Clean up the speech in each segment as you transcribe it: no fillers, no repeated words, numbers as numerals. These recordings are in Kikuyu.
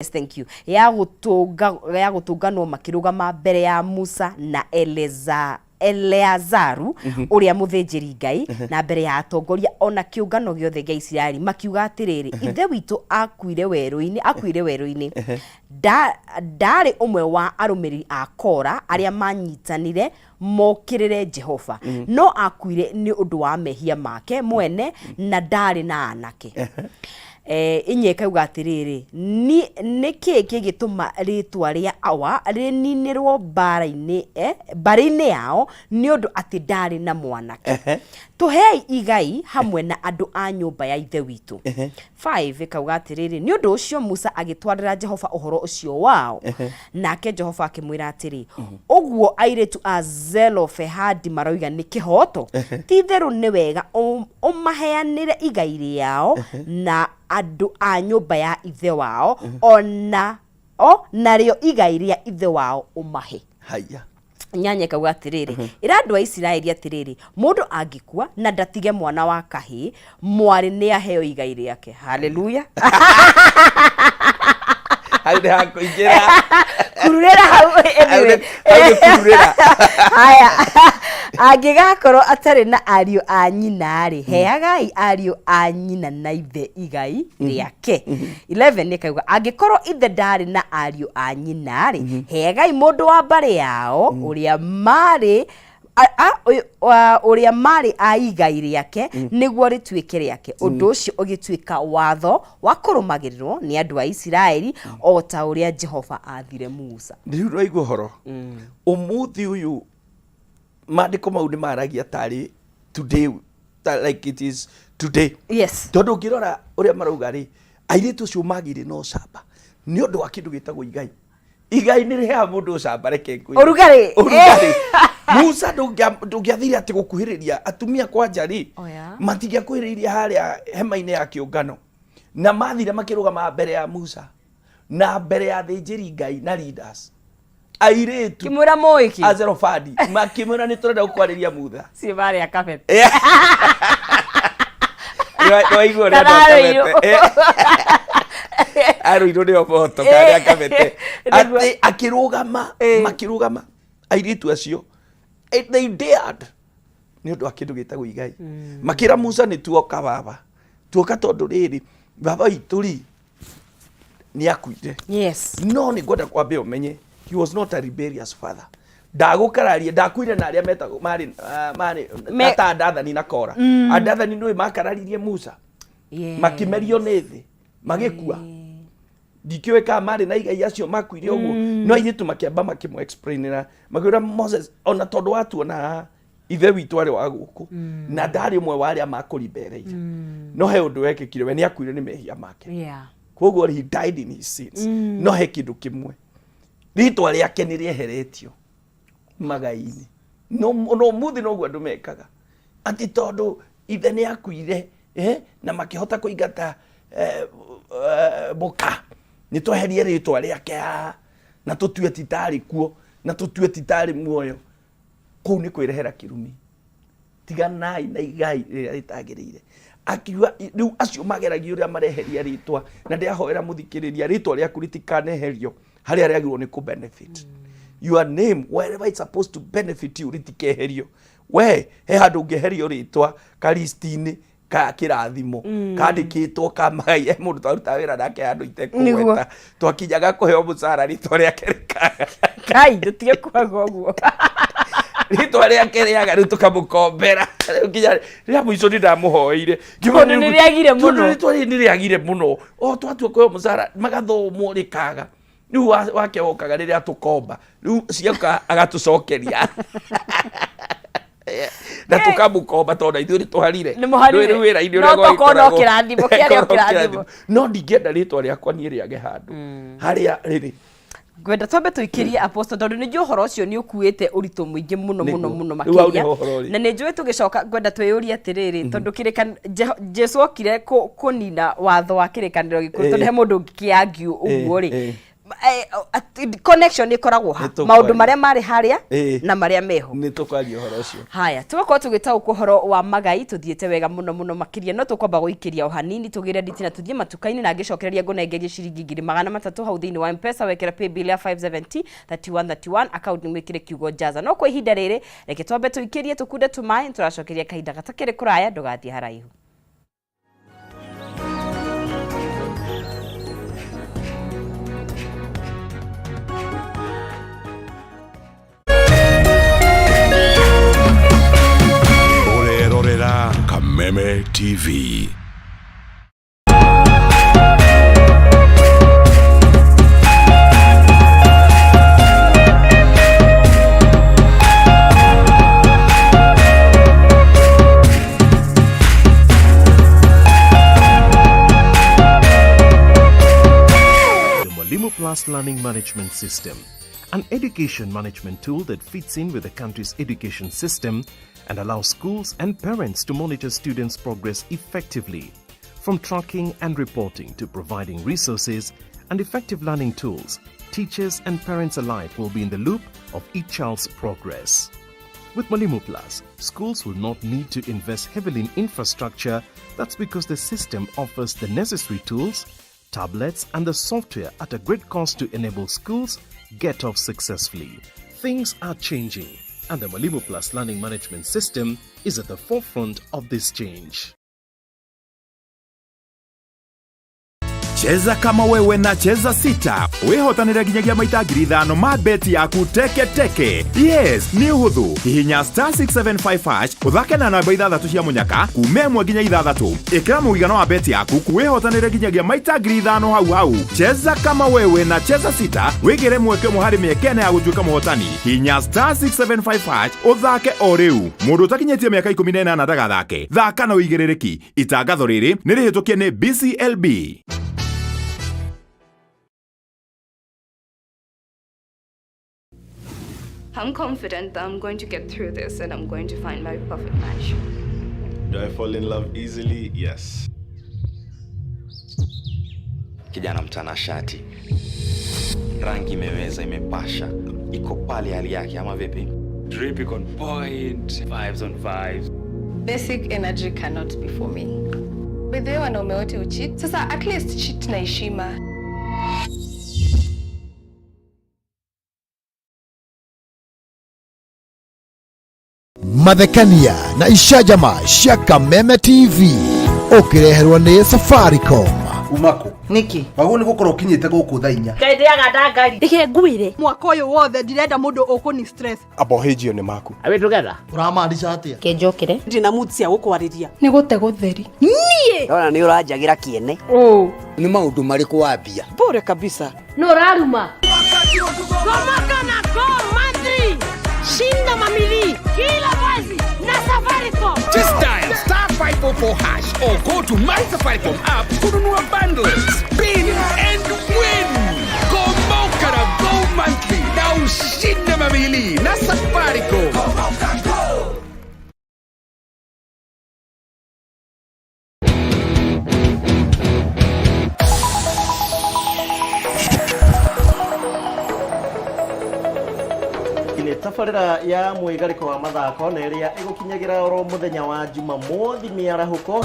Yes, thank you. Ya gũtũnga ya gũtũnganwo makĩrũgama mbere ya Musa na Eleazaru ũrĩa mũthĩnjĩri Ngai na mbere ya atongoria o na kĩũngano gĩothe gĩa Isiraeli, makiuga atĩrĩrĩ, ithe witũ akuire werũ-inĩ, akuire werũ-inĩ. Ndaarĩ ũmwe wa arũmĩrĩri a Kora arĩa manyitanire mokĩrĩre Jehova, no akuire nĩ ũndũ wa mehia make mwene na ndaarĩ na anake. Inya ĩkauga atĩrĩrĩ, nĩ kĩĩ kĩngĩtũma rĩĩtwa rĩa awa rĩninĩrwo mbaara-inĩ, mbarĩ-inĩ yao nĩ ũndũ atĩ ndaarĩ na mwanake? Tũhei igai hamwe na andũ a nyũmba ya ithe witũ. 5 ĩkauga atĩrĩrĩ, nĩ ũndũ ũcio Musa agĩtwarĩra Jehova ũhoro ũcio wao, nake Jehova akĩmwĩra atĩrĩ, ũguo airĩtu a Zelofehadi maroiga nĩ kĩhooto. Ti-itherũ nĩ wega ũmaheanĩre igai rĩao na andũ a nyũmba ya ithe wao, o na o narĩo igai rĩa ithe wao ũmahe. Haya. 8 ĩkauga atĩrĩrĩ, ĩra andũ a Isiraeli atĩrĩrĩ, mũndũ angĩkua na ndatige mwana wa kahĩĩ, mwarĩ nĩ aheo igai rĩake. Haleluya. Hau nĩ hakũingĩra. Kururĩra hau. Anyway. Hau nĩ kururĩra. Haya, angĩgakorwo atarĩ na ariũ a nyina-rĩ, heagai ariũ a nyina na ithe igai rĩake. 11 ĩkauga, angĩkorwo ithe ndaarĩ na ariũ a nyina-rĩ, heagai mũndũ wa mbarĩ yao ũrĩa maarĩ ũrĩa maarĩ a igai rĩake nĩguo rĩtuĩke rĩake. Ũndũ ũcio ũgĩtuĩka watho wa kũrũmagĩrĩrwo nĩ andũ a Isiraeli, o ta ũrĩa Jehova aathire Musa. Rĩu ndwaigua ũhoro ũmũthĩ ũyũ, maandĩko mau nĩ maragia tarĩ today, like it is today. Tondũ ũngĩrora ũrĩa marauga rĩ, airĩtu acio magĩire na ũcamba nĩ ũndũ wa kĩndũ gĩtagwo igai. Igai nĩ rĩheaga mũndũ ũcamba, reke ngwĩre. Ũrugarĩ. Ũrugarĩ. Musa ndũngĩathire atĩ gũkuhĩrĩria atumia kwanja rĩ, matingĩakuhĩrĩirie harĩa hema-inĩ ya kĩũngano, na mathire makĩrũgama mbere ya Musa na mbere ya athĩnjĩri Ngai na leaders, airĩtu Kĩmwĩra mũĩki a Zelofadi, makĩmwĩra, "Nĩ tũrenda gũkwarĩria, Mutha." Ciĩ marĩa kabete. Nĩwaigua ũrĩa andũ a Kararũirwo. Kabete arũirwo nĩ oboto karĩa Kabete. Atĩ akĩrũgama, makĩrũgama airĩtu acio. They dared nĩ ũndũ wa kĩndũ gĩtagwo igai. Makĩra Musa, "Nĩ tuoka, baba, tuoka tondũ rĩrĩ baba witũ rĩ nĩ akuire." No nĩ ngwenda kwambe ũmenye, he was not a rebellious father. Ndagũkararia, ndakuire na arĩa metagwo marĩ marĩ ta Adathani na Kora. Adathani nĩwe makararirie Musa, makĩmerio nĩ thĩ, magĩkua. Ndikĩũĩ kana marĩ na igai acio makuire ũguo, no airĩtu makĩamba makĩmũ explainĩra, makĩũra Moses, ona tondũ watuona haha, ithe witũ arĩ wa gũkũ na ndarĩ ũmwe wa arĩa makũrimbereire, no he ũndũ wekĩkire, we nĩ akuire nĩ mehia make. Koguo he died in his sins. No he kĩndũ kĩmwe, rĩtwa rĩake nĩ rĩeheretio magai-inĩ. No mũthĩ noguo andũ mekaga, atĩ tondũ ithe nĩ akuire, na makĩhota kũingata mũka, nĩ tweherie rĩtwa rĩake haha na tũtue ti tarĩ kuo na tũtue ti tarĩ muoyo. Kũu nĩ kwĩrehera kĩrumi. Tiganai na igai rĩrĩa rĩtagĩrĩire. Akiuga rĩu acio mageragia ũrĩa mareheria rĩtwa, na ndĩrahoera mũthikĩrĩria, rĩtwa rĩaku rĩtikaneherio harĩa rĩagĩrĩirwo nĩ kũ benefit. Your name, wherever it's supposed to benefit you, rĩtikeherio. We he handũ ũngĩherio rĩtwa kalisti-inĩ ka kĩrathimo kandĩkĩtwo ka magai, he mũndũ twarutaga wĩra nake handũ itekũgweta, twakinyaga kũheo mũcara, rĩtwa rĩake rĩkaga. Kai, ndũtige kwaga ũguo. Rĩtwa rĩake rĩaga, rĩu tũkamũkombera. Rĩu nginya rĩa mũico nĩ ndamũhoeire. Tondũ nĩ rĩagire mũno. Tondũ rĩtwa rĩrĩ nĩ rĩagire mũno, o twatua kũheo mũcara magathomwo rĩkaga. Rĩu wake wokaga rĩrĩa tũkomba, rĩu cioka agatũcokeria na tũkamũkomba tondũ na ithuĩ nĩ tũharire. Nĩ mũharire. Rĩu wĩra-inĩ No ũrĩa tokorwo no gwagĩkoragwo. kĩrathimo, kĩarĩ o Korwo kĩrathimo. No ndingĩenda rĩtwa rĩakwa niĩ rĩage handũ harĩa rĩrĩ. Ngwenda twambe tũikĩrie, Apostle, tondũ nĩ njũĩ ũhoro ũcio nĩ ũkuĩte ũritũ mũingĩ mũno mũno Nĩguo. mũno Rĩu hau makĩria. nĩho ũhoro ũrĩ. Na nĩ njũĩ tũgĩcoka ngwenda twĩyũrie atĩrĩrĩ, tondũ Jesu okire kũnina watho wa kĩrĩkanĩro gĩkũrũ, tondũ he mũndũ ũngĩkĩangiũ ũguo rĩ. Connection ĩkoragwo ha Nĩ tũkwaria. Maũndũ marĩa marĩ harĩa na marĩa meho. Nĩ tũkwaria ũhoro ũcio. Haya, tũgakorwo tũgĩtaũkwo ũhoro wa magai, tũthiĩte wega mũno mũno makĩria, no tũkwamba gũikĩria o hanini tũgĩre nditi na tũthiĩ matuka-inĩ, na ngĩcokereria ngũnengerie ciringi 300,000 hau thĩinĩ wa Mpesa, wekĩra paybill ya 570 3131, account mwĩkĩre kiugo jaza. No kwa ihinda rĩrĩ, reke twambe tũikĩrie tũkunde tũmaĩ, tũracokeria kahinda gatakĩrĩ kũraya, ndũgathiĩ haraihu. Ũrerorera Kameme TV. The Mwalimu Plus Learning Management System, an education management tool that fits in with the country's education system and allows schools and parents to monitor students' progress effectively. From tracking and reporting to providing resources and effective learning tools, teachers and parents alike will be in the loop of each child's progress. With Mwalimu Plus, schools will not need to invest heavily in infrastructure. That's because the system offers the necessary tools, tablets, and the software at a great cost to enable schools get off successfully. Things are changing, and the Mwalimu Plus Learning Management System is at the forefront of this change. Cheza kama wewe na Cheza Sita, wĩhotanĩre nginyagia maita 5,000 ma beti yaku teke teke. Yes, nĩ ũhũthũ. Hihinya star 675 hash, ũthake na namba ithathatũ cia mũnyaka kuma 1 nginya 6. Ĩkĩra mũigana wa beti yaku, wĩhotanĩre nginyagia maita 5,000 hau hau. Cheza kama wewe na Cheza Sita, wĩgĩre mweke ũmwe harĩ mĩeke ĩna ya gũtuĩka mũhotani. Hihinya star 675 hash ũthake o rĩu. Mũndũ ũtakinyĩtie mĩaka 18 ndagathake. Thaka na ũigĩrĩrĩki. Itangatho rĩrĩ nĩ rĩhĩtũkie nĩ BCLB. I'm confident that I'm going to get through this and I'm going to find my perfect match. Do I fall in love easily? Yes. Kijana mtanashati, rangi imeweza, imepasha, iko pale hali yake, ama vipi? Drip iko on point, vibes on vibes. Basic energy cannot be for me. By the way, wanaume wote ucheat. Sasa at least cheat na heshima. Mathekania na icanjama cia Kameme TV ũkĩreherwo nĩ Safaricom. Umako Niki. Wagwo nĩ gũkorwo ũkinyĩte gũkũ thaa 4. Ndendeaga ndangari. Reke ngwire mwaka ũyũ wothe ndirenda mũndũ ũkũni stress. Abohĩjio nĩ maku. Are we together? Ũramaanisha atĩa? Kenjokere. Ndina mood cia gũkwarĩria. Nĩ gũte gũtheri. Niĩ Ndona nĩ ũranjagĩra kĩene. Nĩ maũndũ marĩkũ wambia? Bure kabisa. No ũraruma. Gomoka na Go Monthly. Shinda mamili kila mwezi na Safaricom. Just dial star 544 hash or go to My Safaricom app kununua bundles, spin and win. Gomoka na Go Monthly na ushinde mamili na Safaricom. Nĩ tabarĩra ya mwĩgarĩko wa mathako na ĩrĩa ĩgũkinyagĩra oro mũthenya wa Jumamothi mĩarahũko.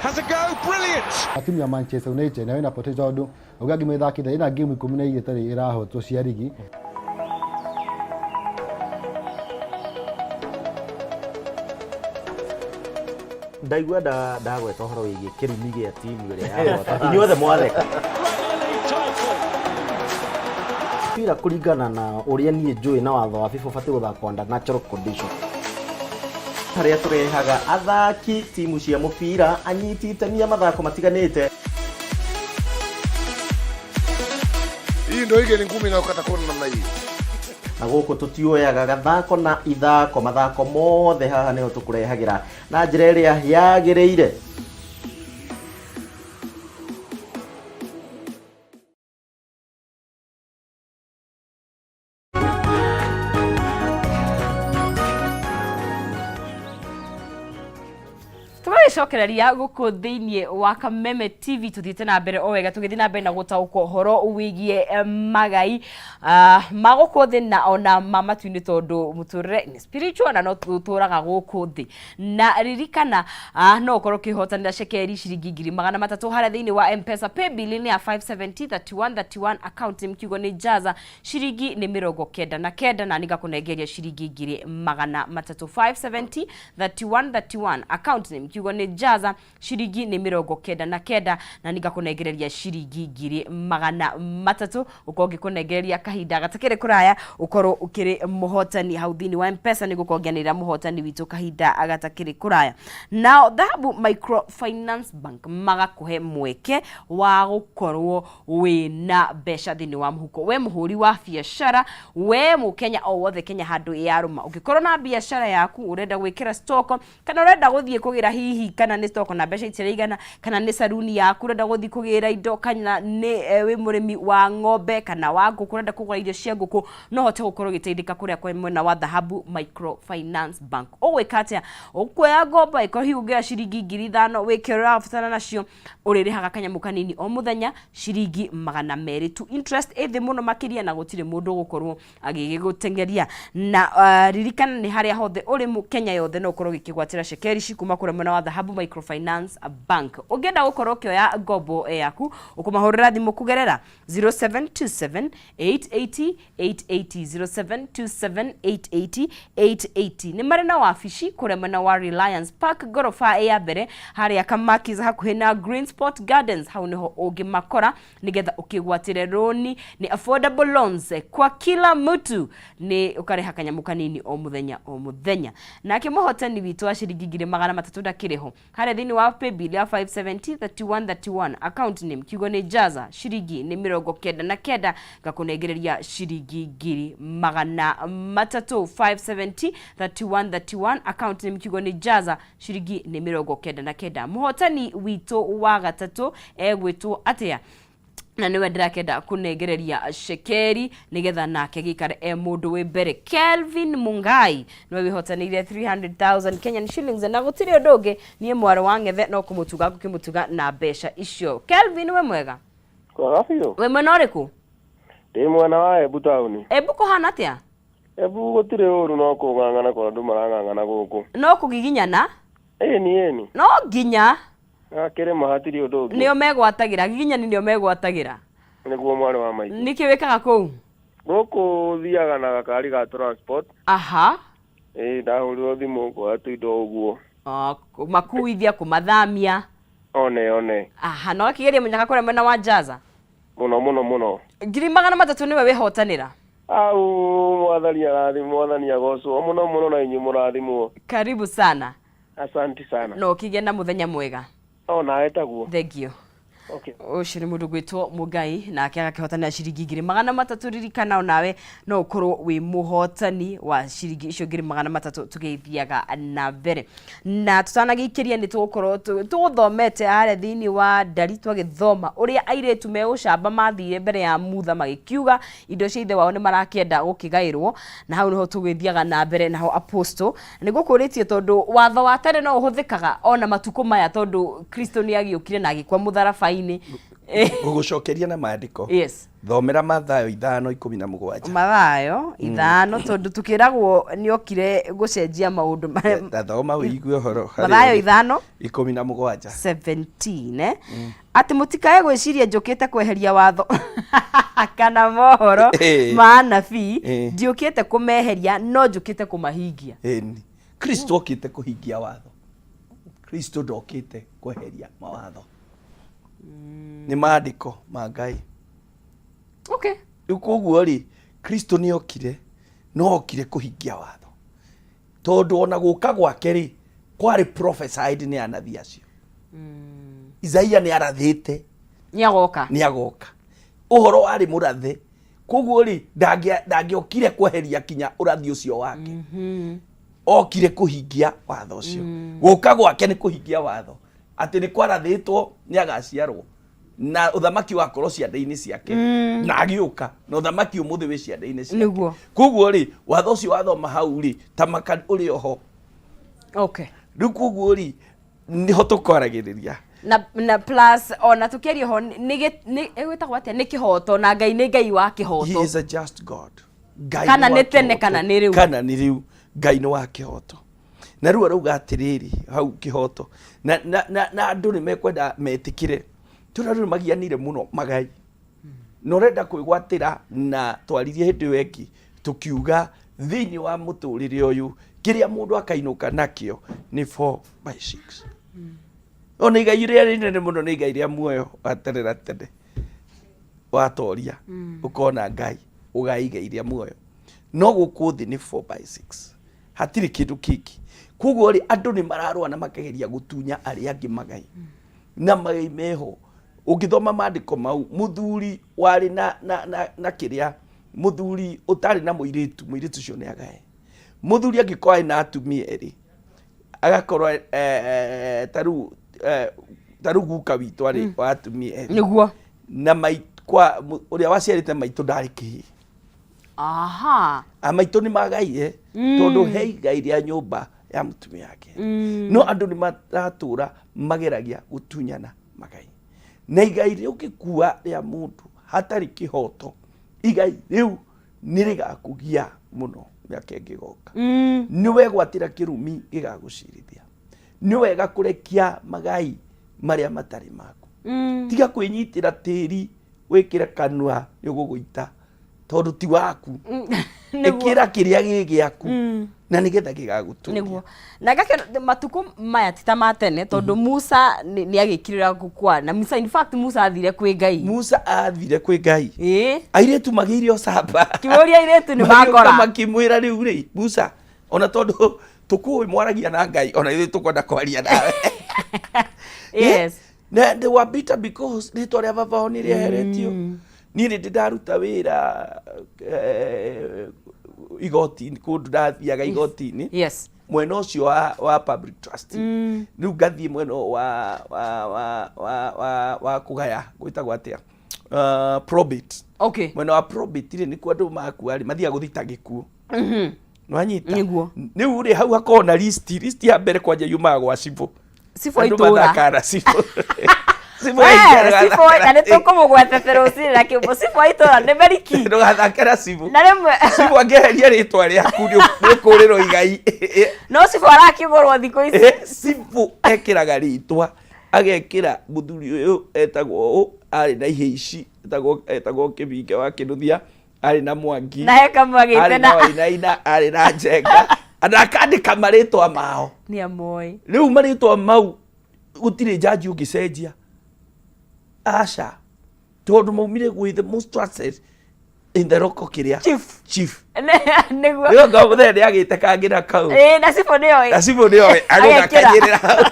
Has a go, brilliant! Timu ya Manchester United nayo inapoteza tondũ uga ngĩmĩthakĩte ĩna game 12 ĩtarĩ ĩrahotwo cia rigi. Ndaigua ndagweta ũhoro wĩgiĩ kĩrumi gĩa timu ĩrĩa yahota. Inyuothe mwatheka. Mpira kũringana na ũrĩa niĩ njũĩ na watho wa FIFA ũbatiĩ gũthakwo under natural condition. Harĩa tũrehaga athaki timu cia mũbira, anyiti itemi a mathako matiganĩte. Hii ndio ile ngumi inayokata kona namna hii. Na gũkũ tũtioyaga gathako na ithako, mathako mothe haha nĩho tũkũrehagĩra na njĩra ĩrĩa yagĩrĩire. Twagĩcokereria gũkũ thĩinĩ wa Kameme TV tũthiĩte na mbere o wega, tũgĩthiĩ na mbere na gũtaũkwo ũhoro wĩgiĩ magai ma gũkũ thĩ na ona ma matu-inĩ, tondũ mũtũrĩre nĩ spiritual na no tũtũraga gũkũ thĩ. Na ririkana no ũkorwo ũkĩhotanĩra cekeri ciringi 300,000 harĩa thĩinĩ wa M-Pesa paybill nĩ ya 570 31 31, account name kiugo nĩ Jaza, ciringi nĩ 99, na nĩngakũnengeria ciringi 300,000. 570 31 31, account name kiugo nĩ Jaza, ciringi nĩ 99, na nĩngakũnengereria ciringi 300,000. Ũkorwo ngĩkũnengereria kahinda gatakĩrĩ kũraya ũkorwo ũkĩrĩ mũhotani hau thĩinĩ wa M-Pesa, nĩ gũkorwo ngĩanĩrĩra mũhotani witũ kahinda gatakĩrĩ kũraya. Nao Dhahabu Microfinance Bank magakũhe mweke wa gũkorwo wĩna mbeca thĩinĩ wa mũhuko, we mũhũri wa biacara, we mũkenya o wothe Kenya handũ yarũma, ũngĩkorwo na biacara yaku ũrenda gwĩkĩra stock, kana ũrenda gũthiĩ kũgĩra hihi kana nĩ stock na mbeca itiraigana, kana nĩ saruni yaku ũrenda gũthiĩ kũgĩra indo, kana nĩ wĩ mũrĩmi wa ng'ombe kana wa ngũkũ ũrenda kũgũra irio cia ngũkũ, no ũhote gũkorwo ũgĩteithĩka kũrĩa kwa mwena wa Dhahabu Microfinance Bank. Ũgwĩka atĩa? Ũkuoya ngombo, ĩkorwo hihi ũngĩoya ciringi 5,000 wĩke ũrĩa ũrabatara nacio, ũrĩrĩhaga kanyamũ kanini o mũthenya ciringi 200 tu, interest ĩ thĩ mũno makĩria, na gũtirĩ mũndũ ũgũkorwo agĩgĩgũteng'eria. Na ririkana nĩ harĩa hothe ũrĩ Kenya yothe no ũkorwo ũgĩkĩgwatĩra cekeri ici kuma kũrĩa mwena wa Dhahabu Microfinance Bank. Ũngĩenda gũkorwo ũkĩoya ngombo yaku, ũkũmahũrĩra thimũ kũgerera 0727 880 880, 0727 880 880. Nĩ marĩ na wabici kũrĩa mwena wa Reliance Park, ngoroba ya mbere harĩa Kamakis hakuhĩ na Green Spot Gardens, hau nĩho ũngĩmakora nĩgetha ũkĩgwatĩre rũni. Nĩ affordable loans kwa kila mtu, nĩ ũkarĩha kanyamũ kanini o mũthenya o mũthenya. Nake mũhotani witũ wa ciringi 300,000 ndakĩrĩ ho harĩa thĩinĩ wa paybill ya 570 31 31, account name kiugo nĩ Jaza, ciringi nĩ 99, ngakũnengereria ciringi 300,000. 570 31 31, account name kiugo nĩ Jaza, ciringi nĩ 99. Mũhotani witũ wa gatatũ egwĩtwo atĩa? Na nĩwe ndĩrakenda kũnengereria cekeri nĩgetha nake gĩikare e mũndũ wĩ mbere. Kelvin Mungai nĩwe wĩhotanĩire 300,000 Kenyan shillings, na gũtirĩ ũndũ ũngĩ niĩ mwarĩ wa ng'ethe no kũmũtuga ngũkĩmũtuga na mbeca icio. Kelvin, we mwega? Kwega biũ. Wĩ mwena ũrĩkũ? Ndĩ mwena wa Embu taũni. Embu kũhana atĩa? Embu gũtirĩ ũru, no kũng'ang'ana kwa andũ marang'ang'ana gũkũ. No kũgiginyana? Ĩni ĩni. No nginya. Hakĩrĩ ma hatirĩ ũndũ ũngĩ. Nĩo megwatagĩra, giginyani nĩo megwatagĩra. Nĩguo mwarĩ wa maitũ. Nĩkĩ wĩkaga kũu? Gũkũ thiaga na gakari ga transport. Aha. Ĩĩ, ndahũrirwo thimũ ngoya tũindo ũguo. Kũmakuithia, kũmathamia. One one. Aha, na ũgakĩgeria mũnyaka kũrĩa mwena wa Jaza? Mũno mũno mũno. 300,000 nĩwe wĩhotanĩra. Au mwathani arathimwo, mwathani agocwo mũno mũno, na inyuĩ mũrathimwo. Karibu sana. Asanti sana. Na ũkĩgĩa na mũthenya mwega. O nawe taguo. Thank you. Okay. Ũcio nĩ mũndũ gwĩtwo Mũngai, nake agakĩhotanĩra ciringi 300,000. Ririkana onawe no ũkorwo wĩ mũhotani wa ciringi icio 300,000. Tũgĩthiaga na mbere na tũtanagĩikĩria nĩ tũgũkorwo tũgũthomete harĩa thĩinĩ wa ndari, twagĩthoma ũrĩa airĩtu megũcamba mathire mbere ya Mutha magĩkiuga indo cia ithe wao nĩ marakĩenda gũkĩgaĩrwo, na hau nĩho tũgĩthiaga na mbere naho. Apostle, nĩ ngũkũrĩtie tondũ watho wa tene no ũhũthĩkaga ona matukũ maya, tondũ Kristo nĩ agĩũkire na agĩkua mũtharaba-inĩ. Ngũgũcokeria na maandĩko. Yes. Thomera Mathayo 5:17. Mathayo 5, tondũ tukĩragwo nĩ okire gũcenjia maũndũ Ta thoma ũigue ũhoro harĩa Mathayo ũrĩ. 5 17. 17, eh? Atĩ mũtikae gwĩciria njũkĩte kweheria watho kana mohoro ma anabii. Ndiũkĩte kũmeheria, no njũkĩte kũmahingia. Ĩni. Kristo okĩte kũhingia watho. Kristo ndokĩte kweheria mawatho. Nĩ maandĩko ma Ngai. Rĩu koguo rĩ, Kristo nĩ okire, no okire kũhingia watho, tondũ ona gũka gwake rĩ kwarĩ prophesied nĩ anabii acio. Isaia nĩ arathĩte nĩ agoka. Nĩ agoka, ũhoro warĩ mũrathe. Koguo rĩ, ndangĩokire kweheria kinya ũrathi ũcio wake, okire kũhingia watho ũcio. Gũka gwake nĩ kũhingia watho, atĩ nĩ kwarathĩtwo nĩ agaciarwo na ũthamaki wakorwo ciande-inĩ ciake, na agĩũka na ũthamaki ũmũthĩ wĩ ciande-inĩ ciake. Koguo rĩ, watho ũcio wathoma hau rĩ, ta maka ũrĩ oho. Rĩu koguo rĩ, Nĩho tũkwaragĩrĩria. Na plus ona tũkĩaria ho nĩ ĩgwĩtagwo atĩa, nĩ kĩhoto, na Ngai nĩ Ngai wa He kĩhoto. is a just God. Ngai Kana nĩ wa nĩ tene kĩhoto. kana nĩ rĩu. Kana nĩ rĩu, Ngai nĩ wa kĩhoto. Na rĩu arauga atĩrĩrĩ hau kĩhoto na andũ nĩ mekwenda metĩkĩre, tondũ andũ nĩ magianire mũno magai na ũrenda kwĩgwatĩra. Na twaririe hĩndĩ ĩyo ĩngĩ tũkiuga thĩinĩ wa mũtũrĩre ũyũ kĩrĩa mũndũ akainũka nakĩo nĩ 4 by 6. Ona igai rĩrĩa rĩnene mũno nĩ igai rĩa muoyo wa tene na tene. Watoria ũkona Ngai ũgai igai rĩa muoyo, no gũkũ thĩ nĩ 4 by 6, hatirĩ kĩndũ kĩngĩ. Koguo rĩ, andũ nĩ mararũa na makageria gũtunya arĩa angĩ magai, na magai meho. Ũngĩthoma maandĩko mau, mũthuri warĩ na kĩrĩa, mũthuri ũtarĩ na mũirĩtu, mũirĩtu ũcio nĩ agae. Mũthuri angĩkorwo arĩ na atumia erĩ, agakorwo ta rĩu guka witũ arĩ wa atumia erĩ. Na kwa ũrĩa waciarĩte maitũ ndarĩ kĩhĩ. A maitũ nĩ magaire tondũ he igai rĩa nyũmba ya mũtumia wake. No andũ nĩ maratũra mageragia gũtunyana magai, na igai rĩũngĩkua rĩa mũndũ hatarĩ kĩhoto, igai rĩu nĩ rĩgakũgia mũno mĩaka ĩngĩgoka. Nĩ wegwatĩra kĩrumi gĩgagũcirithia. Nĩ wega kũrekia magai marĩa matarĩ maku. Tiga kwĩnyitĩra tĩri wĩkĩre kanua, nĩ ũgũgũita tondũ ti waku. Ĩkĩra kĩrĩa gĩ gĩaku na nĩgetha gĩgagũtũria. Nĩguo, na ngakĩona matukũ maya ti ta ma tene, tondũ Musa nĩ agĩkirĩra gũkua, na Musa, in fact, Musa athire kwĩ Ngai. Musa athire kwĩ Ngai. Airĩtu magĩire ũcamba. Kĩũria airĩtu nĩ Magĩũka makora. Makĩmwĩra, rĩu rĩ Musa, ona tondũ tũkũĩ mwaragia na Ngai, ona ithuĩ tũkwenda kwaria nawe. Na they were bitter because rĩtwa rĩa baba wao nĩ rĩeheretio. Niĩ nĩ ndĩ ndaruta wĩra igoti-inĩ, kũndũ ndathiaga igoti-inĩ mwena ũcio wa public trust. Rĩu ngathiĩ mwena ũyũ wa kũgaya, gwĩtagwo atĩa, probate. Mwena wa probate rĩ, nĩkuo andũ makua rĩ mathiaga gũthita gĩkuũ. Nĩwanyita? Nĩguo. Rĩu rĩ, hau hakoragwo na list ya mbere kwanja yumaga gwa cibũ. Cibũ wa Andũ itũũra. mathakaga na cibũ. Cibũ wa We, itũũra. cibũ, na nĩ tũkũmũgwetete rũcinĩ na kĩmbo, cibũ wa itũũra nĩ meriki. Ndũgathake na cibũ. Na rĩmwe Cibũ angĩeheria rĩtwa rĩaku nĩ ũkũrĩrwo igai. No cibũ arakĩgũrwo thikũ ici. Cibũ ekĩraga rĩtwa, agekĩra mũthuri ũyũ etagwo ũũ, arĩ na ihĩ ici, etagwo Kĩbinge wa Kĩnuthia, arĩ na Mwangi, Na he kamwe agĩte arĩ na Wainaina, arĩ na Njenga, na akandĩka marĩtwa mao. Nĩ amoĩ. Rĩu marĩtwa mau gũtirĩ jaji ũngĩcenjia, aca, tondũ maumire gwĩ the most trusted in the local kĩrĩa chief. Chief. Nĩguo. Rĩu ngo mũthenya nĩ agĩte kangĩ na kau. Ĩĩ, na cibũ nĩoĩ. Na cibũ nĩoĩ. Agekĩra. Agũgakanyĩrĩra hau,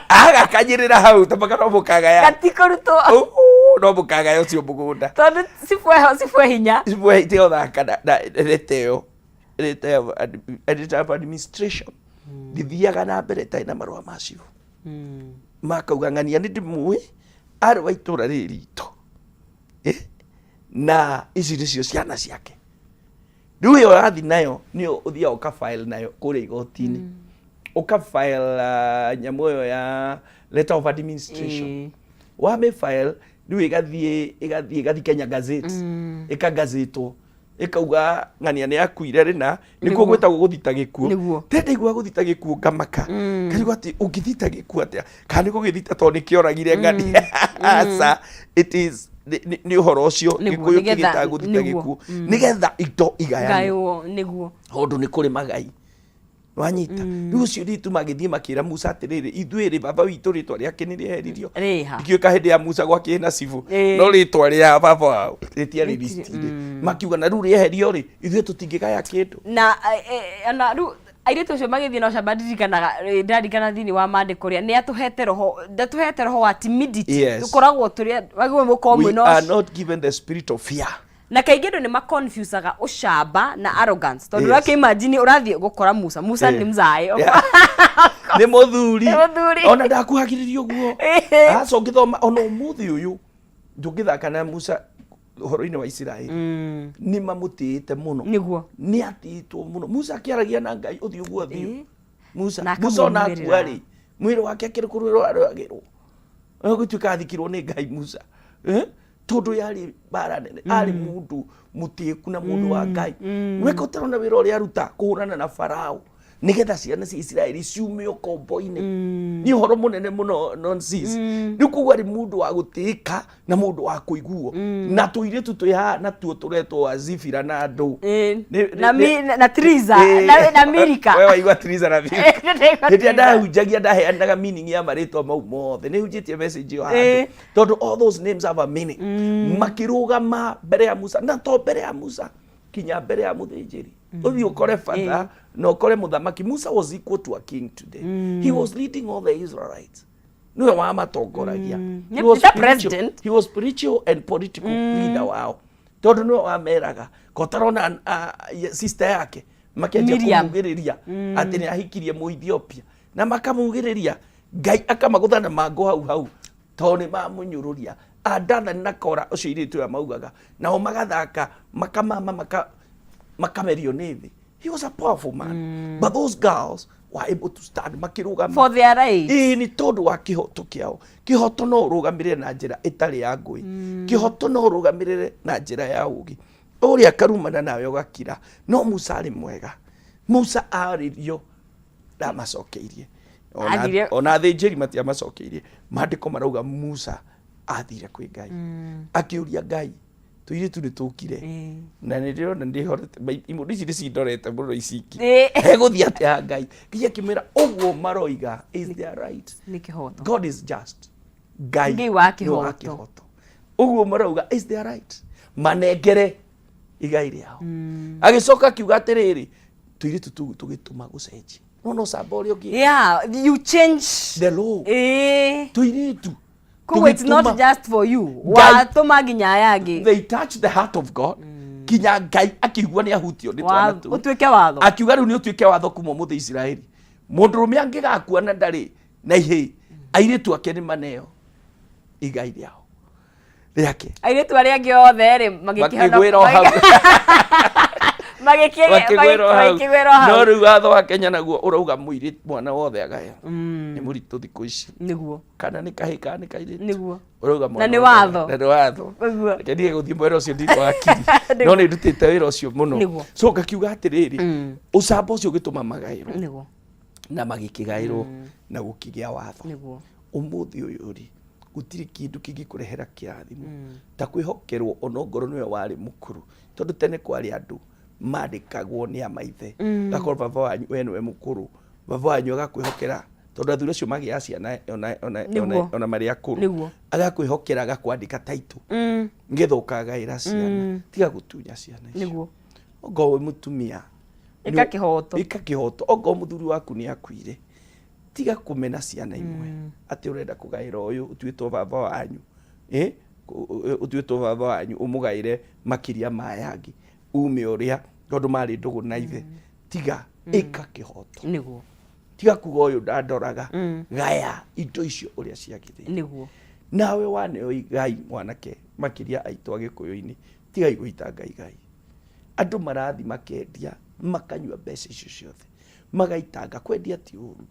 agakanyĩrĩra hau tamaka no mũkagaya. Gatikũrutwo. No mũkagaya ũcio mũgũnda. Tondũ cibũ eho, cibũ e hinya. Cibũ itigothaka na rĩta ĩyo, rĩta ĩyo of administration ndithiaga na mbere ĩtarĩ na marũa ma cibũ makauga ng'ania nĩ ndĩmũĩ, arĩ wa itũra rĩrĩ ritũ. Na ici nĩcio ciana ciake. Rĩu ĩyo ũrathi nayo nĩyo ũthiaga ũka file nayo kũrĩa igoti-inĩ, ũka file nyamũ ĩyo ya letter of administration. Wamĩ file rĩu ĩgathiĩ Kenya Gazette, ĩkagazetwo, ĩkauga ng'ania nĩ akuire rĩna. Nĩkuo gwĩtagwo gũthita gĩkuũ. Te ndaigua gũthita gĩkuũ ngamaka, ngaigua atĩ ũngĩthita gĩkuũ atĩa? Kana nĩ gũgĩthita tondũ nĩ kĩoragire ng'ania? Aca, it is nĩ ũhoro ũcio. Gĩkũyũ kĩgĩtaga gũthita gĩkuũ nĩgetha indo igayanwo. Gaywo, nĩguo. Tondũ nĩ kũrĩ magai, wanyita? Rĩu ũcio ritu magĩthiĩ makĩra Musa atĩrĩrĩ, ithuĩ rĩ, baba witũ rĩtwa rĩake nĩ rĩeheririo. Rĩha. Ndiũĩ hĩndĩ ya Musa gwakĩrĩ na cibũ. No rĩtwa rĩa baba wao rĩtiarĩ listi-inĩ. Makiuga na rĩu rĩeherio rĩ, ithuĩ tũtingĩgaya kĩndũ. Na ona rĩu airĩtu acio magĩthiĩ na ũcamba, ndirikanaga, ndaririkana thĩinĩ wa maandĩko rĩa nĩ atũhete roho, ndatũhete roho wa timidity. Tũkoragwo tũrĩ wagĩrĩirwo gũkorwo We mwĩna are not given the spirit of fear. Na kaingĩ andũ nĩ maconfusaga ũcamba na arrogance, tondũ ũrakĩ imagine ũrathiĩ gũkora Musa, Musa nĩ mzae. Nĩ mũthuri. Nĩ mũthuri. Ona ndakuhagĩrĩria ũguo, aca. Ũngĩthoma ona ũmũthĩ ũyũ ndũngĩthaka na Musa ũhoro-inĩ wa Isiraeli. Nĩ mamũtĩĩte mũno. Nĩ atĩĩtwo mũno. Musa akĩaragia na Ngai ũthiũ gwa ũthiũ. Musa Na Musa ona akamumĩrĩra. akua rĩ. Mwĩrĩ wake akĩrĩ kũrũĩrwo arũagĩrwo. Gũtuĩka athikirwo nĩ Ngai Musa. Eh? Tondũ yarĩ mbara nene, arĩ mũndũ mũtĩĩku na mũndũ wa Ngai. Weka ũtarona wĩra ũrĩa aruta kũhũrana na Farao nĩgetha ciana cia Isiraeli ciume ũkombo-inĩ. Nĩ ũhoro mũnene mũno nonsense. Rĩu koguo arĩ mũndũ wa gũtĩĩka na mũndũ wa kũiguo. Na tũirĩtu twĩ haha natuo tũretwo Azibira na andũ. Na Triza, na Milika. We waigua Triza na Milika. Ndaigua Hĩndĩ ĩrĩa Triza. ndahunjagia ndaheanaga meaning ya marĩtwa mau mothe. Nĩ hunjĩtie message ĩyo handũ. Tondũ all those names have a meaning. Makĩrũgama mbere ya Musa na to mbere ya Musa kinya mbere ya mũthĩnjĩri. Ũthiĩ ũkore batha na ũkore mũthamaki. Musa was equal to a king today. He was leading all the Israelites. Niwe wamatongoragia. He was Nĩ ta spiritual- president. He was spiritual and political leader wao. Tondũ niwe wameraga kotarona sister yake makĩanjia Miriam. kũmugĩrĩria atĩ nĩ ahikirie Mũethiopia na makamugĩrĩria Ngai akamagũtha na mangũ hau hau tondũ nĩ mamũnyũrũria. Adathani na Kora ũcio airĩtu aya maugaga nao magathaka makamama makamerio nĩ thĩ. He was a powerful man. But those girls were able to stand makĩrũgama For their rights. Ĩĩ, nĩ tondũ wa kĩhoto kĩao. Kĩhoto no ũrũgamĩrĩre na njĩra ĩtarĩ ya ngũĩ. Kĩhoto no ũrũgamĩrĩre na njĩra ya ũũgĩ. Ũrĩa akarumana nawe ũgakira. No Musa arĩ mwega. Musa arĩrio ndamacokeirie. Ona athĩnjĩri matiamacokeirie. Maandĩko marauga Musa athire kwĩ Ngai. Akĩũria Ngai, tũirĩtu nĩ tũkire na nĩ ndĩrona ndĩhorete imũndũ ici nĩ cindorete mũno ici ingĩ. Hegũthiĩ atĩa Ngai? Ngai akĩmwĩra ũguo maroiga is their right. Nĩ kĩhoto. God is just. Ngai Ngai wa nĩ kĩhoto. Ũguo marauga is their right. Manengere igai rĩao. Agĩcoka akiuga atĩrĩrĩ, tũirĩtu tũu tũgĩtũma gũcenjia. No no camba ũrĩa ũngĩ. Yeah, you change the law. Tũirĩtu. Koguo it's not just for you. Watũma nginya aya angĩ. They touch the heart of God. Kinya Ngai akĩigua nĩ ahutio nĩ twana tũu. Ũtuĩke watho. Akiuga rĩu nĩ ũtuĩke watho kuma ũmũthĩ Isiraeli. Mũndũrũme angĩgakua na ndarĩ na ihĩĩ, airĩtu ake nĩ maneo igai rĩao rĩake. Airĩtu arĩa angĩ othe rĩ Makĩgwĩra o hau. Makĩgwĩra o hau. Makĩgwĩra o hau. No rĩu watho wa Kenya naguo ũrauga mũirĩtu mwana wothe agaya. Nĩ mũritũ thikũ ici. Nĩguo. Kana nĩ kahĩĩ kana nĩ kairĩtu. Nĩguo. Ũrauga mwana Na nĩ wothe watho. Na nĩ watho. Nĩguo. Reke ndige gũthiĩ mwena ũcio ndikũ hakiri. No nĩ ndutĩte wĩra ũcio mũno. Nĩguo. So ngakiuga atĩrĩrĩ, ũcamba ũcio ũgĩtũma magaĩrwo. Nĩguo. Na magĩkĩgaĩrwo na gũkĩgĩa watho. Nĩguo. Ũmũthĩ ũyũ rĩ, gũtirĩ kĩndũ kĩngĩkũrehera kĩrathimo ta kwĩhokerwo onongorwo nĩwe warĩ mũkũrũ. Tondũ tene kwarĩ andũ mandĩkagwo nĩ amaithe. Gakorwo baba wanyu we nĩwe mũkũrũ, baba wanyu agakwĩhokera tondũ athuri acio magĩaga ciana ona marĩ akũrũ. Agakwĩhokera agakwandĩka title nĩgetha ũkagaĩra ciana. Tiga gũtunya ciana icio. Ongorwo wĩ mũtumia, Ĩka kĩhoto. Ĩka kĩhoto. Ongorwo mũthuri waku nĩ akuire, tiga kũmena ciana imwe atĩ ũrenda kũgaĩra ũyũ ũtuĩtwo baba wanyu. Ũtuĩtwo baba wanyu ũmũgaĩre makĩria ma aya angĩ. Ume ũrĩa tondũ marĩ ndũgũ na ithe. Tiga ĩka kĩhoto. Nĩguo. Tiga kuga ũyũ ndandoraga. Gaya indo icio ũrĩa ciagĩrĩire. Nĩguo. Nawe waneo igai mwanake makĩria aitũ Agĩkũyũ-inĩ, tigai gũitanga igai. Andũ marathi makendia makanyua mbeca icio ciothe magaitanga. Kwendia ti ũru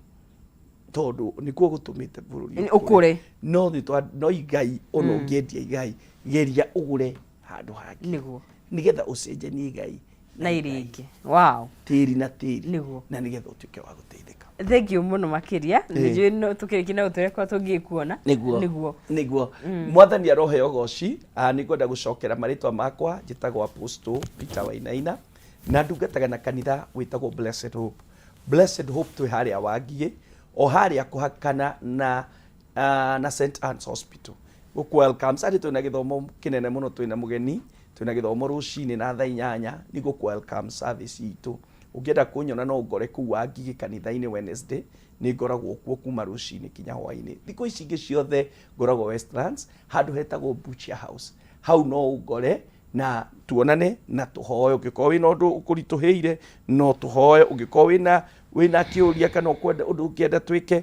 tondũ nĩkuo gũtũmĩte bũrũri Ũkũre. No no igai ona ũngĩendia igai geria ũgũre handũ hangĩ. Nĩguo. Nĩgetha ũcenjanie igai na iria ingĩ. Wow. Tĩri na tĩri. Nĩguo. Na nĩgetha ũtuĩke wa gũteithĩka. Thank you mũno makĩria. Nĩnjũĩ no tũkĩrĩkia na gũtũrekwa tũngĩkuona. Nĩguo. Nĩguo. Nĩguo. Mwathani aroheo goci. Nĩngwenda gũcokera marĩtwa makwa. Njĩtagwo Apostle Peter Wainaina na ndungataga na kanitha wĩtagwo Blessed Hope. Blessed Hope twĩ harĩa Wangigĩ, o harĩa kũhakana na St Anne's Hospital. Gũkũ welcome. Sari twĩna gĩthomo kĩnene mũno, twĩna mũgeni, twĩna gĩthomo rũcinĩ na thaa 8 nĩ gũkũ welcome service itũ. Ũngĩenda kũnyona no ũngore kũu Wangigĩ kanitha-inĩ Wednesday, nĩ ngoragwo kuo kuma rũcinĩ kinya hwainĩ. Thikũ ici ingĩ ciothe ngoragwo Westlands, handũ hetagwo Butcher House. Hau no ũngore na tuonane na tũhoe. Ũngĩkorwo wĩna ũndũ ũkũritũhĩire no tũhoe, ũngĩkorwo wĩna kĩũria kana ũkwenda ũndũ ũngĩenda twĩke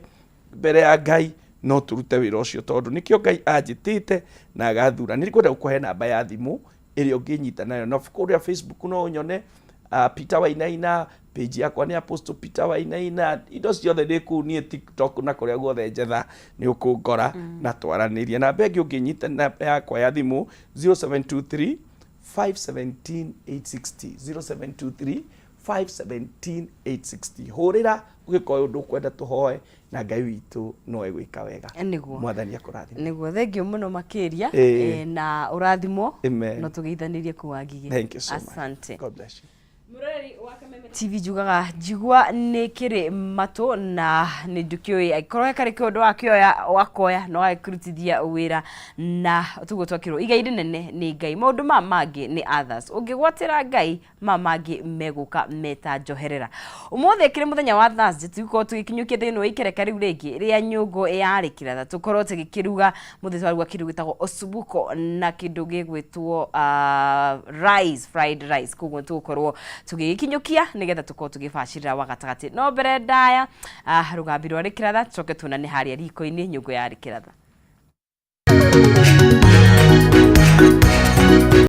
mbere ya Ngai no tũrute wĩra ũcio tondũ nĩkĩo Ngai anjĩtĩte na agathura. Nĩ ngwenda gũkũhe namba ya thimũ ĩrĩa ũngĩnyita nayo, na kũrĩa Facebook no ũnyone Peter Wainaina, page yakwa nĩ Apostle Peter Wainaina, indo ciothe ndĩ kũu niĩ TikTok na kũrĩa guothe njetha nĩ ũkũngora na twaranĩrie. Namba ĩngĩ ũngĩnyita namba yakwa ya thimũ 0723 517 860, 0723 517 860. Hũrĩra ũgĩkorwo ũndũ ũkwenda tũhoe na Ngai witũ no egwĩka wega. Nĩguo. Mwathani akũrathime. Nĩguo, thengio mũno makĩria. Na ũrathimwo. Amen. No tũgeithanĩrie kũu Wangigĩ. Thank you so much. Asante. God bless you. Mũroreri wa Kameme TV, njugaga njigua nĩ kĩrĩ matũ na nĩ ndũkĩũĩ angĩkorwo he karĩ kĩũndũ wakĩoya wakoya na wagĩkĩrutithia wĩra na tuguo twakĩrwo igai rĩnene nĩ Ngai, maũndũ ma mangĩ nĩ others, ũngĩgwatĩra Ngai ma mangĩ megũka meta njoherera. Ũmũthĩ kĩrĩ mũthenya wa Thursday, tũgũkorwo tũgĩkinyũkia thĩinĩ wa ikereka rĩu rĩngĩ rĩa nyũngũ ya rĩkĩratha, tũkorwo tũgĩkĩruga mũthĩ twaruga kĩndũ gĩtagwo osubuko na kĩndũ gĩgwĩtwo rice, fried rice. Koguo tũgũkorwo tũgĩgĩkinyũkia nĩgetha tũkorwo tũgĩbacĩrĩra wa gatagatĩ, no mbere ndaya rũgambi rwa rĩkĩratha, tũcoke tuonane harĩa riko-inĩ nyũngũ ya rĩkĩratha.